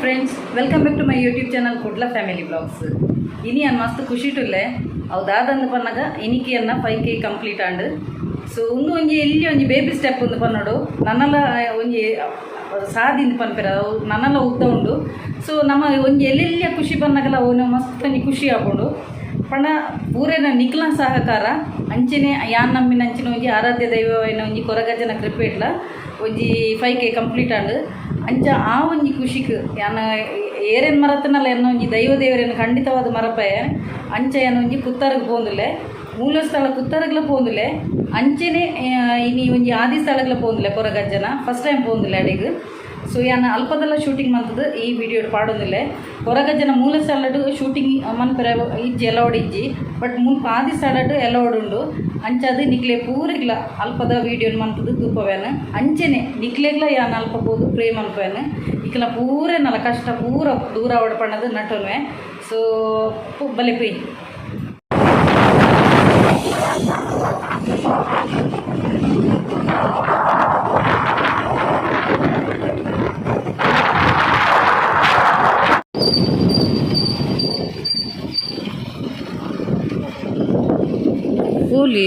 Friends, welcome back to my YouTube channel Kudla family vlogs. ಇನಿ ಅನ್ ಮಸ್ತ್ ಖುಷಿಟುಲ್ಲೆ. ಅವು ದಾದಂದು ಪನ್ನಗ ಇನಿಕಿ ಅನ್ನ 5K complete and. So ಉಂದು ಒಂಜಿ ಎಲ್ಲಿ ಒಂಜಿ ಬೇಬಿ ಸ್ಟೆಪ್ ಒಂದು ಪನ್ನೋಡು, ನನ್ನಲ ಒಂಜಿ ಸಾದಿಂದು ಪನ್ಪೆರ, ಅವು ನನ್ನಲ ಉದ್ದ ಉಂಡು. ಸೊ ನಮ್ಮ ಒಂಜಿ ಎಲ್ಲೆಲ್ಲಿಯ ಖುಷಿ ಪನ್ನಗಲ ಅವು ಮಸ್ತ್ ಒಂಜಿ ಖುಷಿ ಆಪುಂಡು. ಪಂಡ ಪೂರೆನ ನಿಕ್ಲ ಸಹಕಾರ, ಅಂಚನೆ ಯಾನ್ ನಂಬಿನ ಅಂಚಿನ ಒಂಜಿ ಆರಾಧ್ಯ ದೈವವಾಯಿನ ಒಂಜಿ ಕೊರಗಜ್ಜನ ಕೃಪೆಡ್ಲ ಒಂಜಿ 5K complete and. ಅಂಚ ಆ ಒಂಜಿ ಖುಷಿಕ್ ಯಾನ್ ಏರೆನ್ ಮರತನಲ್ಲ, ಎನ್ನ ಒಂಜಿ ದೈವ ದೇವರೆನ್ ಖಂಡಿತವಾದ ಮರಪಾಯ. ಅಂಚ ಯಾನ್ ಒಂಜಿ ಕುತ್ತಾರ್ಗ್ ಪೋಂದುಲ್ಲೆ, ಮೂಲ ಸ್ಥಳ ಕುತ್ತಾರ್ಗ್ಲ ಪೋಂದುಲ್ಲೆ. ಅಂಚನೆ ಇನಿ ಒಂಜಿ ಆದಿ ಸ್ಥಳಗ್ಲ ಪೋಂದುಲ್ಲೆ, ಕೊರಗಜ್ಜನ ಫಸ್ಟ್ ಟೈಮ್ ಪೋಂದುಲ್ಲೆ ಅಡೆಗ್. ಸೊ ಯಾನ್ ಅಲ್ಪದಲ್ಲ ಶೂಟಿಂಗ್ ಮಂತದ ಈ ವಿಡಿಯೋ ಪಾಡೊಂದಿಲ್ಲೆ. ಕೊರಗಜ್ಜನ ಮೂಲ ಸ್ಥಳಡ್ ಶೂಟಿಂಗ್ ಮನ್ಪೆರೆ ಇಜ್ಜಿ, ಅಲೌಡ್ ಇಜ್ಜಿ. ಬಟ್ ಮುಲ್ಪ ಆದಿ ಸ್ಥಳಡ್ ಅಲೌಡ್ ಉಂಡು. ಅಂಚಾದ್ ನಿಕ್ಲೆ ಪೂರೆಗ್ಲ ಅಲ್ಪದ ವಿಡಿಯೋ ಮಂತದ ತೂಪವೇನ. ಅಂಚನೆ ನಿಕ್ಲೆಗ್ಲ ಯಾನ್ ಅಲ್ಪ ಪೋದು ಪ್ರೇ ಮನ್ಪುವೆನ್. ಇಕ್ಲ ಪೂರ ನಲ ಕಷ್ಟ ಪೂರ ದೂರ ಆವಡ್ ಪಂಡದು ನಟೊನ್ವೆ. ಸೊ ಬಲೆ ಪೋಯಿ. ಕೂಲಿ.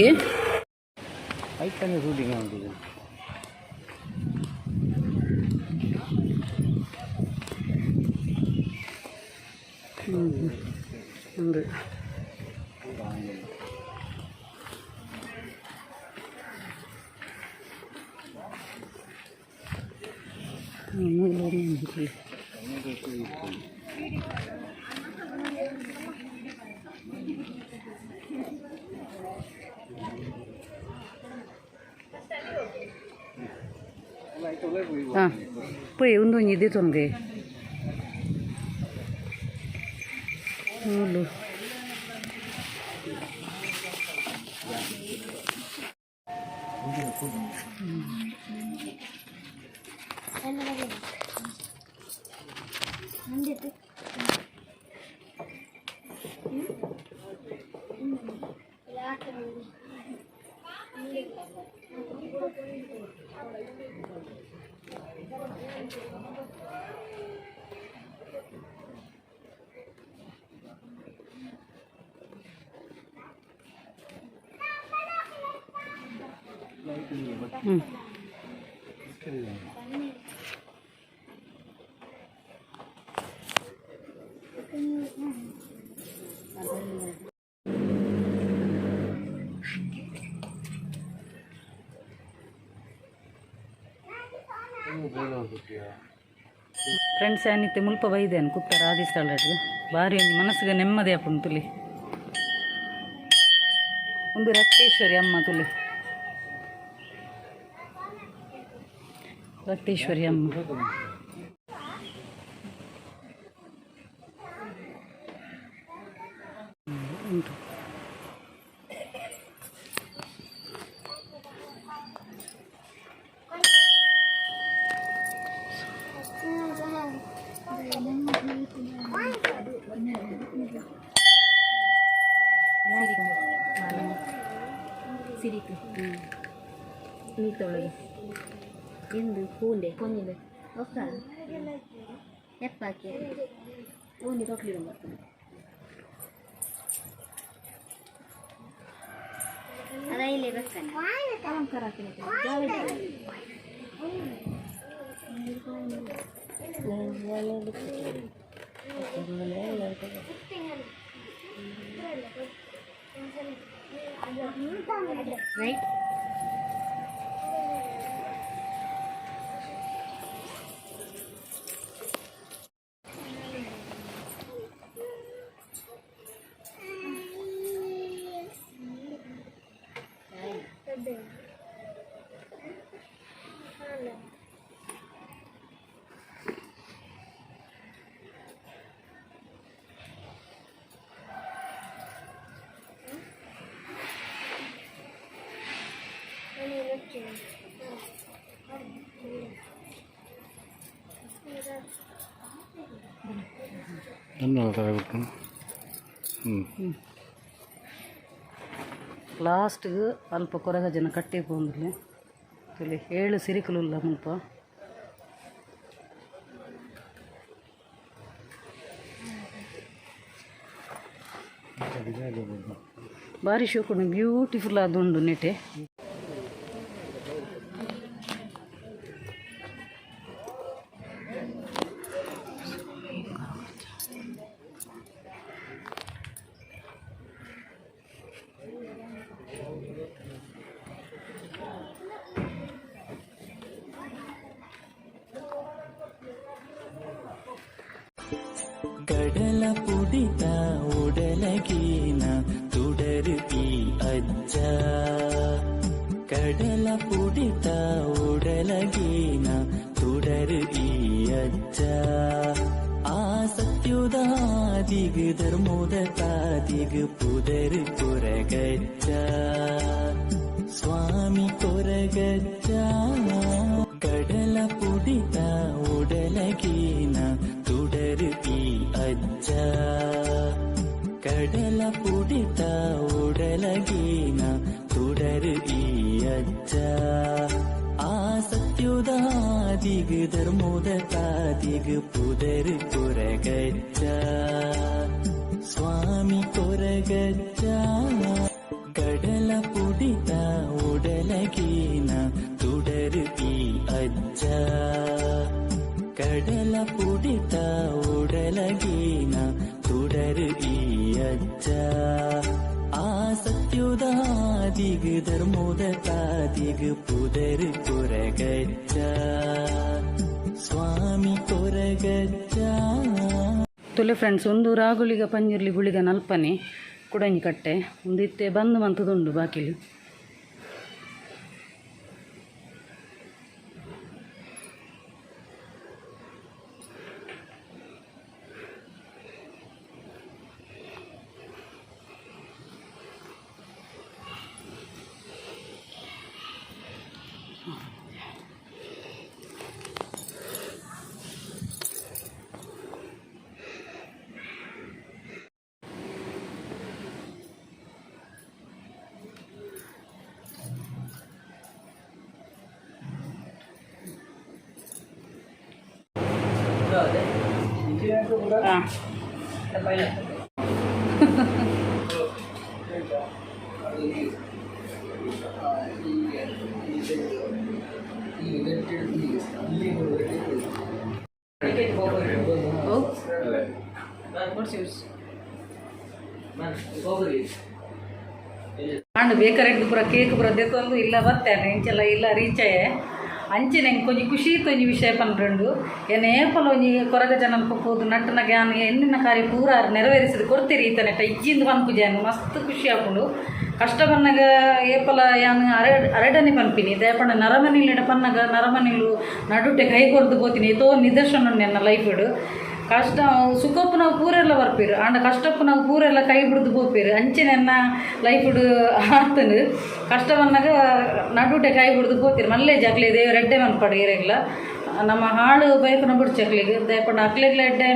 ಐತನೆ ಶೂಟಿಂಗ್ ಉಂಟು. ಉಂದು. ಹಾಂ, ಪೋಯಿ ಒಂದು ಒಂಜಿ ದೆತೊನ್ಗೆ ಮೂಲು. ಹ್ಞೂ. ಫ್ರೆಂಡ್ಸ್, ಯಾನಿತ್ತೆ ಮುಲ್ಪ ಬೈದೇನು ಕುತ್ತಾರ ಆದಿ ಸ್ಥಳಡ್. ಬಾರಿ ಒಂಜಿ ಮನಸ್ಸಿಗೆ ನೆಮ್ಮದಿ ಆಪುಂಡು ತುಲಿ. ಒಂದು ರಕ್ತೇಶ್ವರಿ ಅಮ್ಮ ತುಲಿ, ರಕ್ತೇಶ್ವರಿ ಅಮ್ಮ. ಉಂಟು. ಸಿರಿಕ್ ನೀತೊಳಗೆ ಎಂದು ಪೂಂಡೆ ಪೊಂಜಿಂದ ಒಕ್ಕ ಎಪ್ಪಾಕಿ ಪೂಂಡಿ ತೊಟ್ಲಿ ಬರ್ತದೆ. ಅದ ಇಲ್ಲಿ ಬೆಕ್ಕನೆ. ಅಲಂಕಾರ. ರೈಟ್. ಹ್ಞೂ. ಲಾಸ್ಟ್ಗೆ ಅಲ್ಪ ಕೊರಗಜ್ಜನ ಕಟ್ಟೆ ಪೋಂದುಲ್ಲೆ ತುಲಿ. ಏಳು ಸಿರಿಕುಲುಲ್ಲ ಮುಲ್ಪ. ಬಾರಿ ಶೋಕುಂಡು, ಬ್ಯೂಟಿಫುಲ್ ಆದುಂಡು ನೆಟೆ. ಕಡಲ ಪುಡಿತ ಉಡಲಗೇನ ತುಡರು ಈ ಅಜ್ಜ. ಕಡಲ ಪುಡಿತ ಉಡಲಗೇನ ತುಡರು ಈ ಅಜ್ಜ. ಆ ಸತ್ಯುದಾದಿಗ್ ಧರ್ಮೋದ ತಾದಿಗ್ ಪುದರ್ ಕೊರಗಜ್ಜ, ಸ್ವಾಮಿ ಕೊರಗಜ್ಜ. ಕಡಲ ಪುಡಿತ ಉಡಲಗೇನ ತುಡರು ಈ ಅಜ್ಜ. ಕಡಲ ಪುಡಿತ ಉಡಲಗೇನ ತುಡರು ಈ ಅಜ್ಜ. ಆ ಸತ್ಯುದಾದಿಗ್ ಧರ್ಮೋದ ತಾದಿಗ್ ಪುದರ್ ಕೊರಗಜ್ಜ, ಸ್ವಾಮಿ ಕೊರಗಜ್ಜ. ಕಡಲ ಪುಡಿತ ಉಡಲಗೇನ ತುಡರು ಈ ಅಜ್ಜ. ಕಡಲ ಪುಡಿತ ಉಡಲಗೇನ ತುಡರು ಈ ಅಜ್ಜ. ಆ ಸತ್ಯುದಾದಿಗ್ ಧರ್ಮೋದ ತಾದಿಗ್ ಪುದರ್ ಕೊರಗಜ್ಜ, ಸ್ವಾಮಿ ಕೊರಗಜ್ಜ. ತುಲೆ ಫ್ರೆಂಡ್ಸ್, ಒಂದು ರಾಗುಳಿಗ ಪಂಜುರ್ಲಿ ಗುಳಿಗ ನಲ್ಪನೆ ಕುಡಂಜಿ ಕಟ್ಟೆ ಒಂದು ಇತ್ತೆ ಬಂದು ಮಂತದುಂಡು ಬಾಕಿಲು. ಹಾಂ. ಓ, what's yours? And ಬೇಕರೆಡ್ ಪೂರ ಕೇಕ್ ಪೂರ ದೆತ್ತೊಂದು ಇಲ್ಲ ಬತ್ತೇನೆ ಇಂಚೆಲ್ಲ ಇಲ್ಲ ರೀಚ್ ಆಯೆ. ಅಂಚೆನೆ ಎಂಕ್ ಒಂಜಿ ಖುಷಿ ಒಂಜಿ ವಿಷಯ ಪನ್ಪುಂಡು. ಎನ್ನ ಏಪಲ ಒಂಜಿ ಕೊರಗ ಜನನ್ ಪೋದು ನಟ್ಟನ ಗ್ಯಾನ್ ಎನ್ನಿನ ಕಾರ್ಯ ಪೂರ ನೆರವೇರಿಸಿದ ಕೊಡ್ತೀರಿ ಈತನೆಟ ಇಜ್ಜಿಂದು ಪನ್ಪುಜಾನು ಮಸ್ತ್ ಖುಷಿ ಆಪುಂಡು. ಕಷ್ಟ ಬನ್ನಗ ಏಪಲ ಯಾನ್ ಅರಡನೆ ಪನ್ಪಿನಿ. ದಯಪಂಡ ನರಮನಿಲಿಡ ಪನ್ನಗ ನರಮನಿಲು ನಡುಟೆ ಕೈ ಕೊರ್ದು ಪೋತೀನಿ. ಏತೋ ನಿದರ್ಶನ ಉಂಡು ಎನ್ನ ಲೈಫ್ಡ್. ಕಷ್ಟ ಸುಖಪ್ಪು ನಾವು ಪೂರೆಲ್ಲ ಬರ್ಪೇರು, ಆಂಡ ಕಷ್ಟಪ್ಪು ನಾವು ಪೂರೆಲ್ಲ ಕೈ ಬಿಡ್ದು ಪೋಪೇರು. ಅಂಚೆನೆ ಎನ್ನ ಲೈಫ್ಡ್ ಆತನು ಕಷ್ಟ ಬಂದಾಗ ನಡುಟೆ ಕೈ ಬಿಡ್ದು ಪೋತೀರಿ. ಮಲ್ಲೆ ಜಕ್ಲೆ ದೇವ್ರ ಎಡ್ಡೆ ಮನ್ಪಡು ಏರೆಗ್ಲ ನಮ್ಮ ಹಾಳು ಬೈಕುನ ಬಿಡ್ಚಕ್ಲಿಗೆ. ದಯಪಂಡ ಅಕ್ಲೆಗ್ಲ ಎಡ್ಡೆ,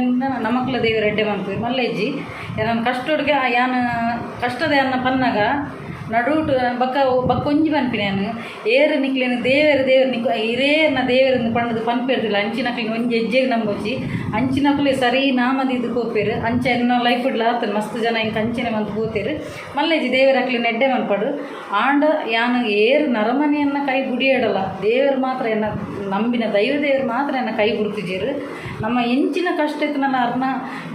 ನಮಕ್ಲ ದೇವ್ರ ಎಡ್ಡೆ ಮನ್ಪು ಮಲ್ಲೆಜ್ಜಿ. ಯಾನ್ ಕಷ್ಟೊಡ್ಗೆ ಯಾನ್ ಕಷ್ಟದ ಯಾನ್ನ ಪನ್ನಾಗ ನಡುಟು ಬಕ್ಕ ಬಕ್ಕ ಒಂಜಿ ಪನ್ಪಿನಿ ಯಾನ್. ಏರು ನಿಕ್ಲೇನು ದೇವೆರ್ ದೇವೆರ್ ನಿಕ್ ಇರೇರ್ನ ದೇವೆರ್ ಪಂಡದು ಪನ್ಪೇರ್ದಿಲ್ಲ. ಅಂಚಿನಕ್ಲಿನ ಒಂಜಿ ಹೆಜ್ಜೆಗೆ ನಂಬೊಚ್ಚಿ ಅಂಚಿನಕ್ಲೆ ಸರಿ ನಾಮದಿದ್ದು ಪೋಪೇರು. ಅಂಚ ಎನ್ನ ಲೈಫ್ ಆತನ ಮಸ್ತ್ ಜನ ಇಂಕ ಅಂಚಿನ ಮಂತ್ ಪೋತೇರು. ಮಲ್ಲೆಜ್ಜಿ ದೇವೆರ್ ಅಕ್ಲಿನ ಎಡ್ಡೆ ಮನ್ಪಡು. ಆಂಡ ಯಾನ್ ಏರು ನರಮನಿಯನ್ನ ಕೈ ಬುಡಿಯಡಲ್ಲ, ದೇವರು ಮಾತ್ರ ಎನ್ನ ನಂಬಿನ ದೈವ ದೇವರು ಮಾತ್ರ ಎನ್ನ ಕೈ ಗುರುತಿಜೇರು. ನಮ್ಮ ಎಂಚಿನ ಕಷ್ಟ ಇತ್ತು ನನ್ನ ಅರ್ನ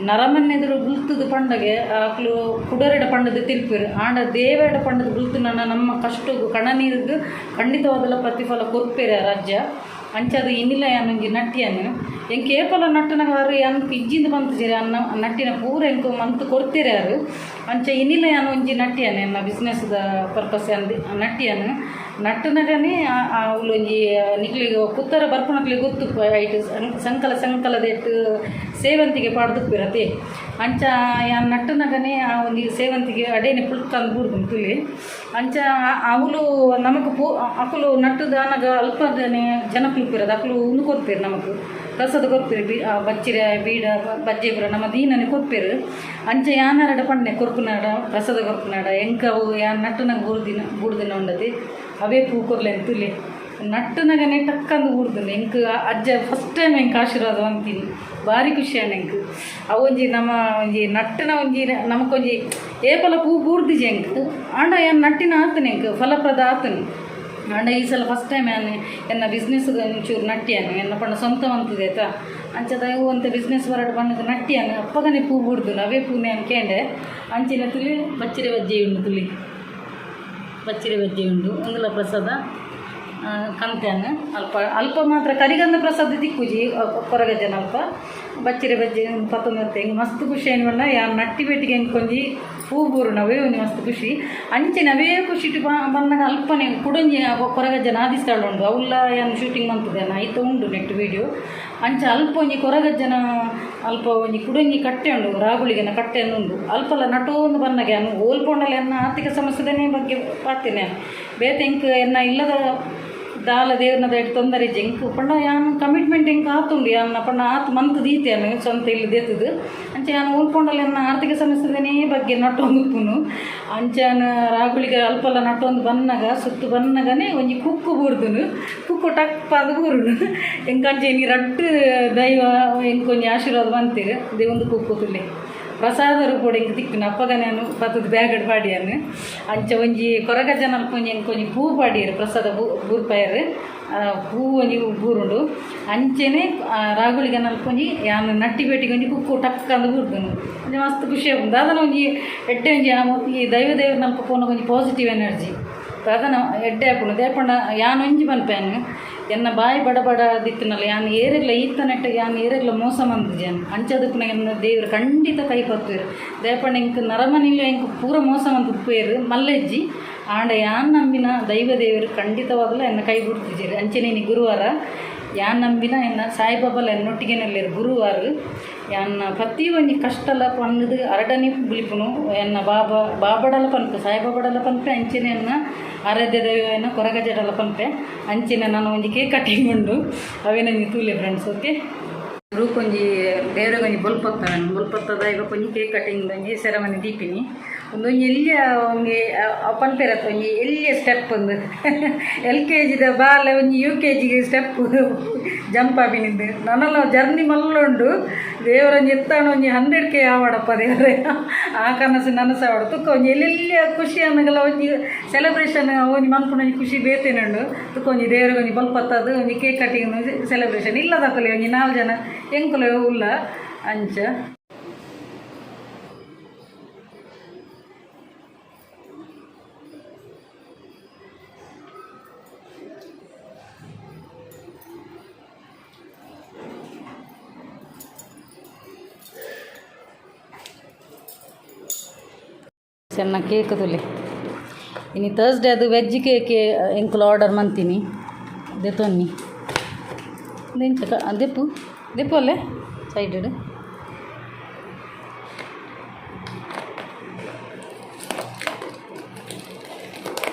ನರಮನೆದುರು ಗುಲ್ತುದು ಪಂಡಗೆ ಅಕ್ಲು ಕುಡರೆಡ ಪಂಡದು ತಿಲ್ಪಿರು. ಆಂಡ ದೇವೆರಡ ಪಂಡದು ಗುಲ್ತು ನನ್ನ ನಮ್ಮ ಕಷ್ಟಗು ಕಣ್ಣನೀರಿಗೆ ಖಂಡಿತವಾದಲ ಪ್ರತಿಫಲ ಕೊರ್ಪೇರೆ ರಾಜ್ಯ. ಅಂಚಾದ ಇನ್ನಿಲ್ಲ ಯಾನೊಂಜಿ ನಟ್ಟಿಯಾನು ಎಂಕ್ ಏಪಲ ನಟ್ಟನಗ ಆರು ಯಾನ್ ಇಜ್ಜಿಂದ ಬಂತುಜೆರ್ ಅನ್ನ ನಟ್ಟಿನ ಪೂರ ಎಂಕ್ ಮಂತ್ ಕೊರ್ತೀರಿ ಆರು. ಅಂಚ ಇನ್ನಿಲ್ಲ ಯಾನ್ ಒಂಜಿ ನಟ್ಟಿಯಾನು ಎನ್ನ ಬಿಸ್ನೆಸ್ದ ಪರ್ಪಸ್ ಯಾನ್ ನಟ್ಟಿಯಾನು ನಟ್ಟನಗನೇ ಅವ್ಲೊಂಜಿ ನಿಕ್ಲಿಗ್ ಪುತ್ತರ ಬರ್ಪುನಕ್ಲಿಗೆ ಗೊತ್ತು ಐಟ್ ಸಂಕಲ ಸಂಕಲದೆಟ್ ಸೇವಂತಿಗೆ ಪಾಡ್ದುಪ್ಪುರತೆ. ಅಂಚ ಯಾನ್ ನಟ್ಟನಗನೇ ಆ ಒಂಜಿ ಸೇವಂತಿಗೆ ಅಡೇನೆ ಪುಲ್ಕಂದು ಬೂರ್ದುಂಡು ತುಲಿ. ಅಂಚ ಅವುಲು ನಮಕ್ ಪೂ ಅಕುಲು ನಟ್ಟುದಾನಗ ಅಲ್ಪದನೆ ಜನಕುಲು ಇಪ್ಪುರದ ಅಕುಲು ಉಂದು ಕೊರ್ಪೆರ್, ನಮಕ್ ಪ್ರಸಾದ ಕೊರ್ಪೆರ್. ಬಿ ಬಚ್ಚಿರೆ ಬೀಡ ಬಜ್ಜೆ ಪೂರ ನಮ್ಮ ದೀನನೆ ಕೊರ್ಪೆರ್. ಅಂಚ ಯಾನಾರಡ ಪಂಡೆ ಕೊರ್ಪುನಾಡ ಪ್ರಸಾದ ಕೊರ್ಪುನಾಡ ಎಂಕ್ ಅವು ಯಾನ್ ನಟ್ಟುನಗ ಬೂರ್ದಿನ ಬೂರ್ದಿನ ಉಂಡತೆ ಅವೇ ಪೂ ಕೊರ್ಲೆನ್ ತುಲೆ. ನಟ್ಟುನಗನೆ ಟಕ್ಕಂದು ಊರ್ದುಂಡು. ಎಂಕ್ ಅಜ್ಜ ಫಸ್ಟ್ ಟೈಮ್ ಎಂಕ್ ಆಶೀರ್ವಾದ ಅಂತೀನಿ, ಭಾರಿ ಖುಷಿ ಆಂಡ್ ಎಂಕ್. ಅವು ಒಂಜಿ ನಮ್ಮ ಒಂಜಿ ನಟ್ಟುನ ಒಂಜಿ ನಮಕೊಂಜಿ ಏಪಲ ಪೂ ಬೂರ್ದಿಜಿ ಎಂಕ್. ಆಂಡ ಯಾನ್ ನಟ್ಟಿನ ಆತನೆ ಎಂಕ್ ಫಲಪ್ರದ ಆತನೆ. ಆಂಡ ಈ ಸಲ ಫಸ್ಟ್ ಟೈಮ್ ಯಾನ್ ಎನ್ನ ಬಿಸ್ನೆಸ್ ಒಂಚೂರು ನಟ್ಟಿಯಾನು. ಎನ್ನ ಪಂಡ ಸ್ವಂತ ಮಂತುದೆ ಆಯ್ತಾ, ಅಂಚದ ಅವು ಒಂತೆ ಬಿಸ್ನೆಸ್ ಹೊರಡು ಬಣ್ಣದ ನಟ್ಟಿಯಾನು. ಅಪ್ಪಗನೆ ಪೂ ಬೂರ್ದುಂಡು, ಅವೇ ಪೂನೆ ಅನ್ಕೇಂಡೆ. ಅಂಚಿನ ತುಲಿ ಬಚ್ಚಿರೆ ಬಜ್ಜೆ ಉಂಡು, ತುಲಿ ಬಚ್ಚಿರೆ ಬಜ್ಜೆ ಉಂಡು. ಒಂದುಲ ಪ್ರಸಾದ ಕಂತ್ಯಾನ ಅಲ್ಪ ಅಲ್ಪ ಮಾತ್ರ ಕರಿಗಂಧ ಪ್ರಸಾದ ದಿಕ್ಕುಜಿ ಕೊರಗಜ್ಜನ. ಅಲ್ಪ ಬಚ್ಚಿರೆ ಬಜ್ಜೆ ಪತ್ತೊಂದು. ಎಂಕ್ ಮಸ್ತ್ ಖುಷಿ ಏನು ಪಂಡ, ಯಾನ್ ನಟ್ಟಿ ಪೆಟ್ಟಿಗೆ ಎಂಕ್ ಒಂಜಿ ಪೂ ಬೂರುನ ಅವೇ ಒಂಜಿ ಮಸ್ತ್ ಖುಷಿ. ಅಂಚಿನ ಅವೇ ಖುಷಿಟ್ ಬಂದಾಗ ಅಲ್ಪನೆ ಕುಡೊಂಜಿ ಕೊರಗಜ್ಜನ ಆದಿಸ್ಥಳ ಉಂಡು. ಅವುಲ್ಲ ಯಾನ್ ಶೂಟಿಂಗ್ ಮಂತುದೇನ, ಐತ ಉಂಡು ನೆಟ್ ವೀಡಿಯೋ. ಅಂಚ ಅಲ್ಪ ಒಂಜಿ ಕೊರಗಜ್ಜನ ಅಲ್ಪ ಒಂಜಿ ಕುಡೊಂಜಿ ಕಟ್ಟೆ ಉಂಡು, ರಾಗುಳಿಗೆನ ಕಟ್ಟೆ ಉಂಡು. ಅಲ್ಪಲ ನಟೋಂದು ಬನ್ನಗ ಯಾನು ಓಲ್ಪೊಂಡಲ ಎನ್ನ ಆರ್ಥಿಕ ಸಮಸ್ಯೆದನೇ ಬಗ್ಗೆ ಪಾತಿನ ಬೇತೆ ಎಂಕ್ ಎನ್ನ ಇಲ್ಲದ ದಾಲ ದೇವ್ರನ ದಯಟ್ ತೊಂದರೆ ಇಜ್ಜಿ ಎಂಕ್. ಪಂಡ ಯಾನ್ ಕಮಿಟ್ಮೆಂಟ್ ಎಂಕ್ ಆತುಂಡು, ಯಾನ್ ಪಂಡ ಆತ್ ಮಂತ್ ದೀತೆ ಸ್ವಂತ ಇಲ್ಲಿ ದೇತುದು. ಅಂಚ ಯಾನ್ ಓಲ್ಪೊಂಡಲ ಎನ್ನ ಆರ್ಥಿಕ ಸಮಸ್ಯೆದನೇ ಬಗ್ಗೆ ನಟೊಂದು ಉಪ್ಪುನು. ಅಂಚಾನ ರಾಗುಳಿಗೆ ಅಲ್ಪಲ ನಟೊಂದು ಬನ್ನಗ ಸುತ್ತು ಬನ್ನಗನೆ ಒಂಜಿ ಕುಕ್ಕು ಬೂರ್ದುನು, ಕುಕ್ಕು ಟಕ್ ಅದು ಬೂರುನು. ಎಂಕ್ ಅಂಚ ಇನಿ ರಡ್ಡ್ ದೈವ ಎಂಕ್ ಒಂಜಿ ಆಶೀರ್ವಾದ ಮಂತೀರು. ದೇವೊಂದು ಕುಕ್ಕು ತುಲೆ ಪ್ರಸಾದ ರೂಪೊಡು ಎಂಕ್ ತಿಕ್ಕುನು. ಅಪ್ಪಗ ನಾನು ಪತ್ತದ ಬ್ಯಾಗಡ್ ಪಾಡಿಯಾನು. ಅಂಚ ಒಂಜಿ ಕೊರಗಜ್ಜನ ಅಲ್ಪ ಒಂಜಿ ಎಂಕ್ ಒಂಜಿ ಪೂ ಪಾಡಿಯೆರ್, ಪ್ರಸಾದ ಪೂ ಬೂರ್ಪಾಯೆರ್, ಪೂ ಒಂಜಿ ಬೂರುಂಡು. ಅಂಚೆನೆ ರಾಗುಳಿಗೆ ಅಲ್ಪ ಒಂಜಿ ಯಾನ್ ನಟ್ಟಿ ಪೇಟಿಗೆ ಒಂಜಿ ಕುಕ್ಕು ಟಕ್ ಅಂದ್ ಬೂರ್ದುಂಡು. ಒಂಜಿ ಮಸ್ತ್ ಖುಷಿ ಆಪುಂಡು. ದಾದನ ಒಂಜಿ ಎಡ್ಡೆ ಒಂಜಿ ಈ ದೈವ ದೇವ್ರ ಅಲ್ಪ ಪೋನಗ ಒಂಜಿ ಪಾಸಿಟಿವ್ ಎನರ್ಜಿ ದಾದನ ಎಡ್ಡೆ ಆಪುಂಡು. ದಾಯೆ ಯಾನ್ ಒಂಜಿ ಪನ್ಪೇನು, ಎನ್ನ ಬಾಯಿ ಬಡ ಬಡ ದಿತ್ತಿನಲ್ಲ, ಯಾನ್ ಏರೆಗ್ಲ ಈತ ನೆಟ್ಟ ಯಾನ್ ಏರೆಗ್ಲ ಮೋಸ ಮಂದಿಜಾನ್. ಅಂಚದಕ್ಕುನ ಎನ್ನ ದೇವ್ರು ಖಂಡಿತ ಕೈ ಪತ್ತುವೆರ್. ದಾಯೆ ಎಂಕ್ ನರಮನಿಲ್ ಎಂಕ್ ಪೂರ ಮೋಸ ಮಂತ್ ಉಪ್ಪುವೆರ್ ಮಲ್ಲೆಜ್ಜಿ. ಆಂಡ ಯಾನ್ ನಂಬಿನ ದೈವ ದೇವರು ಖಂಡಿತವಾಗ್ಲೂ ಎನ್ನ ಕೈ ಬಿಡ್ತಿದ್ದೀರಿ. ಅಂಚೆನೆ ಇನಿ ಗುರುವಾರ, ಯಾನ್ ನಂಬಿನ ಎನ್ನ ಸಾಯಿಬಾಬಾಲ ಎನ್ನೊಟ್ಟಿಗೆನಲ್ಲೇರು. ಗುರುವಾರ ಯಾನ್ನ ಪ್ರತಿ ಒಂಜಿ ಕಷ್ಟಲ ಪಂಡುದು ಅರಡನೆ ಬುಲಿಪುನು ಎನ್ನ ಬಾಬಾ ಬಾಬಡಲ ಪನ್ಪೆ, ಸಾಯಿಬಾಬಡಲ ಪನ್ಪೆ. ಅಂಚೆನೆ ಎನ್ನ ಆರಾಧ್ಯ ದೈವ ಕೊರಗಜ್ಜಡಲ ಪನ್ಪೆ. ಅಂಚೆನೆ ನಾನು ಒಂಜಿ ಕೇಕ್ ಕಟ್ಟಿಂಗ್ ಉಂಡು, ಅವೇನೊಂಜಿ ತೂಲೆ ಫ್ರೆಂಡ್ಸ್. ಓಕೆ, ರೂಕೊಂಜಿ ದೇವರಿಗೆ ಒಂಜಿ ಬೊಲ್ಪತ್ತ ಬೊಲ್ಪತ್ತದ ಇವಾಗ ಒಂಜಿ ಕೇಕ್ ಕಟ್ಟಿಂಗ್ ಒಂಜಿ ಸೆರೆಮನಿ ದೀಪಿನಿ. ಒಂದೊಂಜಿ ಎಲ್ಯ ಒಂಜಿ ಪನ್ಪೆರತ್ತ ಒಂಜಿ ಎಲ್ಯ ಸ್ಟೆಪ್, ಒಂದು ಎಲ್ ಕೆ ಜಿದ ಬಾಲೆ ಒಂಜಿ ಯು ಕೆ ಜಿಗೆ ಸ್ಟೆಪ್ ಜಂಪ್ ಆಪಿನಿಂದು. ನನಲ ಜರ್ನಿ ಮಲ್ಲುಂಡು. ದೇವರೊಂಜಿ ಎತ್ತಾಣ ಒಂಜಿ 100K ಆವಡಪ್ಪ ದೇವರೇ, ಆ ಕನಸು ನನಸು ಆವಡ. ತುಕ್ಕ ಒಂಜಿ ಎಲ್ಲೆಲ್ಲಿ ಖುಷಿ ಅನ್ನಗಲ ಒಂಜಿ ಸೆಲೆಬ್ರೇಷನ್ ಒಂಜಿ ಮನ್ಪುನ ಒಂಜಿ ಖುಷಿ ಬೇತೆನುಂಡು. ತುಕ್ಕ ಒಂಜಿ ದೇವರಿಗೆ ಒಂಜಿ ಬಲ್ಪತ್ತದು ಒಂಜಿ ಕೇಕ್ ಕಟ್ಟಿಂಗ್ ಸೆಲೆಬ್ರೇಷನ್ ಇಲ್ಲದಕ್ಕಲೆ ಒಂಜಿ ನಾಲ್ ಜನ ಎಂಕುಲೆ ಉಲ್ಲ ಅಂಚ. ಸಣ್ಣ ಕೇಕ್ ತುಲೆ. ಇನಿ ಥರ್ಸ್ಡೇ, ಅದು ವೆಜ್ ಕೇಕ್ ಎಂಕುಲು ಆರ್ಡರ್ ಮಂತೀನಿ ದೆತೊನ್ನಿ. ದೆಂಚ ದೆಪ್ಪು ದೆಪ್ಪು ಅಲ್ಲೇ ಸೈಡ್.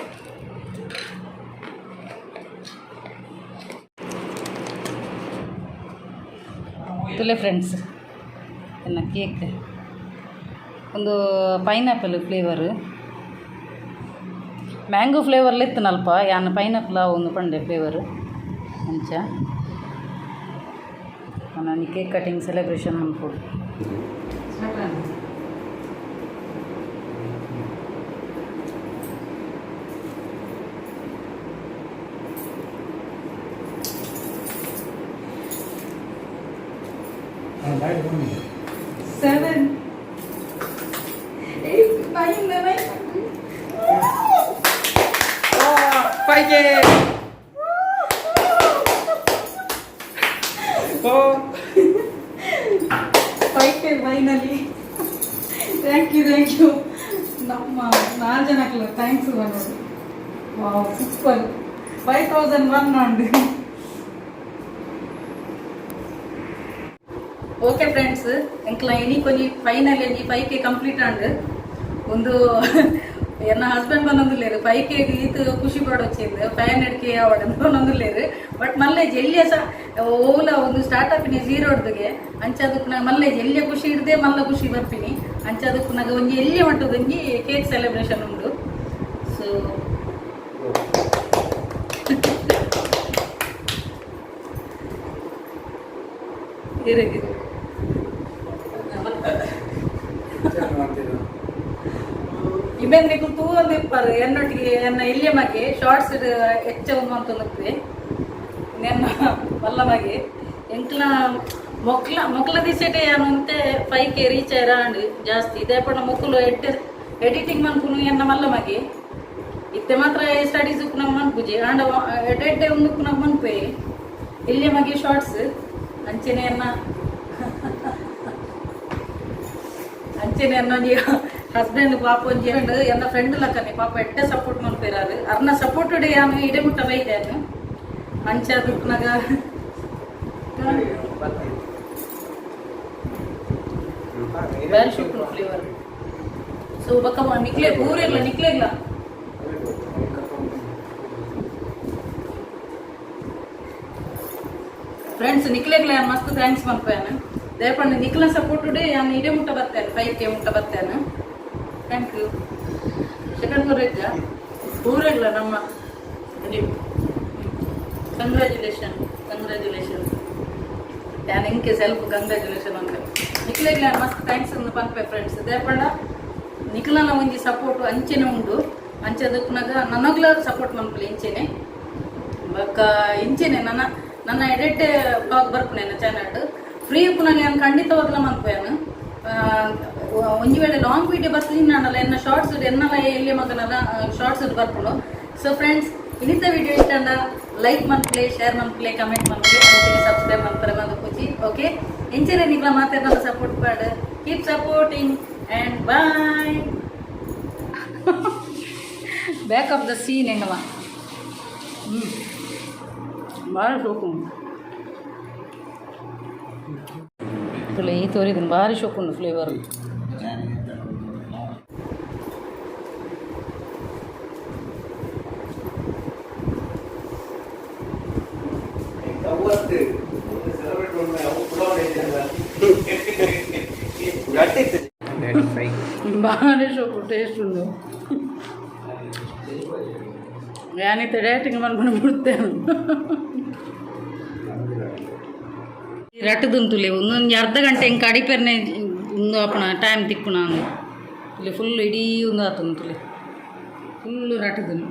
ತುಲೆ ಫ್ರೆಂಡ್ಸ್, ಎನ್ನ ಕೇಕ್ ಒಂದು ಪೈನಾಪಲ್ ಫ್ಲೇವರ್, ಮ್ಯಾಂಗೋ ಫ್ಲೇವರ್ಲ ಇತ್ತನಲ್ಪ, ಯಾನ್ ಪೈನಾಪಲ್ ಒಂದು ಪಂಡೆ ಫ್ಲೇವರ್. ಅಂಚ ನಾನು ಕೇಕ್ ಕಟಿಂಗ್ ಸೆಲೆಬ್ರೇಷನ್ ಮನ್ಪೊಡು. Seven, eight, nine, nine. 5K. Oh. 5K finally. Thank you, thank you. ನಮ್ಮ ನಾಲ್ ಜನಕ್ಲ thanks ಬನ್ನೋದು. ವಾವ್, ಸೂಪರ್. 5001 ಉಂಡು. ಓಕೆ ಫ್ರೆಂಡ್ಸ್, ಎಂಕ್ಲ ಇನಿ ಕೊನಿ ಫೈನಲ್ ಒಂಜಿ 5K complete and. ಒಂದು ಎನ್ನ ಹಸ್ಬೆಂಡ್ ಬಂದೊಂದುಲ್ಲೇರು, 5K ಈತ್ ಖುಷಿ ಪಡೊಚ್ಚಿಂದು, 500K ಆವಡ್ ಬಂದೊಂದುಲ್ಲೇರು. ಬಟ್ ಮಲ್ಲೇಜ್ ಎಲ್ಲಿಯ ಸಹ ಓಲ ಒಂದು ಸ್ಟಾರ್ಟ್ ಅಪ್ ಝೀರೋ ಹಿಡ್ದುಗೆ. ಅಂಚ ಅದಕ್ಕೆ ಮಲ್ಲೇಜ್ ಎಲ್ಲಿಯ ಖುಷಿ ಹಿಡ್ದೆ ಮಲ್ಲ ಖುಷಿ ಬರ್ತೀನಿ. ಅಂಚ ಅದಕ್ಕೆ ನಾಗ ಒಂಜಿ ಎಲ್ಲಿಯ ಮಟ್ಟದ ಒಂಜಿ ಕೇಕ್ ಸೆಲೆಬ್ರೇಷನ್ ಉಂಡು. ಸೊ ಇರಗೆ. ಇಮೆನ್ ನಿಕುಲು ತೂವೊಂದು ಇಪ್ಪರು ಎನ್ನೊಟ್ಟಿಗೆ ಎನ್ನ ಇಲ್ಯ ಮಗೆ ಶಾರ್ಟ್ಸ್ ಹೆಚ್ಚ ಒಂದು ಅಂತಂದು ನೆನ್ನ ಮಲ್ಲ ಮಗೆ. ಎಂಕ್ಲ ಮೊಕ್ಲ ಮೊಕ್ಲ ದಿಸೆಟೆ ಅಂತೆ 5K reach ಆಯ್ರಾಂಡ್ ಜಾಸ್ತಿ. ಇದೇ ಪಂಡ ಮೊಕ್ಕಲು ಎಡಿಟಿಂಗ್ ಮನ್ಪುನು ಎನ್ನ ಮಲ್ಲ ಮಗೆ. ಇತ್ತೆ ಮಾತ್ರ ಸ್ಟಡೀಸ್ ನಮ್ಮ ಮನ್ಪುಜಿ, ಆಂಡ ಎಡ್ಡೆ ಒಂದು ನಮ್ಮ ಮನ್ಪೆ ಇಲ್ಯ ಮಗೆ ಶಾರ್ಟ್ಸ್. ಅಂಚೆನೆ ಎನ್ನ ಅಂಚೆನೆ ಎನ್ನ ಒಂಜಿ ಹಸ್ಬೆಂಡ್ ಪಾಪ, ಒಂಜಿ ಫ್ರೆಂಡ್, ಎನ್ನ ಫ್ರೆಂಡ್ ಲಕ್ಕನೆ ಪಾಪ, ಎಡ್ಡೆ ಸಪೋರ್ಟ್ ಮನ್ಪೇರಾರು. ಅರ್ನ ಸಪೋರ್ಟ್ ಯಾನು ಇಡೆ ಮುಟ್ಟ ಬೈದೆ. ಅಂಚ ದುಪ್ಪನಾಗ ಬಾರಿ ಶುಕ್ರು ಫ್ಲೇವರ್. ಸೊ ಬೊಕ್ಕ ನಿಕ್ಲೆ ಪೂರೆಗ್ಲ ನಿಕ್ಲೆಗ್ಲ. ಫ್ರೆಂಡ್ಸ್, ನಿಕ್ಲೆಗ್ಲ ಯಾನ್ ಮಸ್ತ್ thanks ಮನ್ಪೇನು. ದಯಪಂಡ ನಿಕ್ಲ ಸಪೋರ್ಟ್ ಉಡೆ ಯಾನ್ ಇಡೆ ಮುಟ್ಟ ಬರ್ತೇನೆ, 5K ಮುಟ್ಟ ಬರ್ತೇನೆ. Thank you. Second ಕೊರಜ್ಜ ಪೂರೆಗ್ಲ ನಮ್ಮ ಕಂಗ್ರ್ಯಾಚುಲೇಷನ್, ಕಂಗ್ರ್ಯಾಚುಲೇಷನ್. ಯಾನ್ ಇಂಕೆ ಸೆಲ್ಫ್ ಕಂಗ್ರ್ಯಾಚುಲೇಷನ್ ಅಂತ ನಿಕ್ಲೆಗ್ಲ ಯಾನ್ ಮಸ್ತ್ thanks ಅಂದ್ ಪನ್ಪೆ ಫ್ರೆಂಡ್ಸ್. ದಯಪಂಡ ನಿಕ್ಲನ ಒಂಜಿ ಸಪೋರ್ಟ್ ಅಂಚೆನೆ ಉಂಡು. ಅಂಚೆ ದಕ್ಕುನಾಗ ನನಗ್ಲ ಸಪೋರ್ಟ್ ಮನ್ಪುಲೆ ಇಂಚೆನೆ. ಬೊಕ್ಕ ಇಂಚೆನೆ ನನ್ನ ನನ್ನ ಎಡೆಟ್ ಬ್ಲಾಗ್ ಬರ್ಪುನೆ ಚಾನಲ್. ಫ್ರೀ ಉಪ್ಪುನಾಗ ಯಾನ್ ಖಂಡಿತವಾಗ್ಲ ಮನ್ಪುವೆನು. ಒಂಜಿ ವೇಳೆ ಲಾಂಗ್ ವಿಡಿಯೋ ಬರ್ತದಿನಾಂಡಲ ಎನ್ನ ಶಾರ್ಟ್ಸ್, ಎನ್ನಲ ಎಲ್ಲಿ ಮಗನಲ ಶಾರ್ಟ್ಸ್ ಬರ್ಪುಂಡು. ಸೊ ಫ್ರೆಂಡ್ಸ್, ಇನ್ನಿತ ವಿಡಿಯೋ ಇಷ್ಟ ಲೈಕ್ ಮನ್ಪುಲೆ, ಶೇರ್ ಮನ್ಪುಲೆ, ಕಮೆಂಟ್ ಮನ್ಪುಲೆ, ಅಂಚೆನೆ ಸಬ್ಸ್ಕ್ರೈಬ್ ಮನ್ಪರೆ ಮಂದಪುಜಿ. ಓಕೆ, ಇಂಚೆನೆ ನಿಕ್ಲ ಮಾತೆರ್ನಲ ಸಪೋರ್ಟ್ ಪಾಡ್. Keep supporting and bye. Back of the scene ಎಂಗಲ ಭಾಳ ಶೋಕು ತುಲೆ. ಈ ತೋರಿದ್ದೀನಿ, ಭಾರಿ ಶೋಕುಂಡು ಫ್ಲೇವರ್. ಭಾರಿ ಶೋಕು, ಟೇಸ್ಟ್ ಉಂಡು. ಯಾನಿತ್ತೆ ಡಯಟಿಂಗ್ ಮನ್ಪುನ ಬಿಡ್ತೇನೆ. ರಟ್ಟದುಂತುಲೆ ಒಂದೊಂದು ಅರ್ಧ ಗಂಟೆ ಹಿಂಗೆ ಕಡಿಪೆರ್ನೆ ಒಂದು ಅಪ್ಪಣ ಟೈಮ್ ತಿಕ್ಕುಣ ಅಂದು. ಇಲ್ಲಿ ಫುಲ್ ಇಡೀ ಒಂದು ಆತುಂತುಲೆ ಫುಲ್ಲು ರಟ್ಟದನು.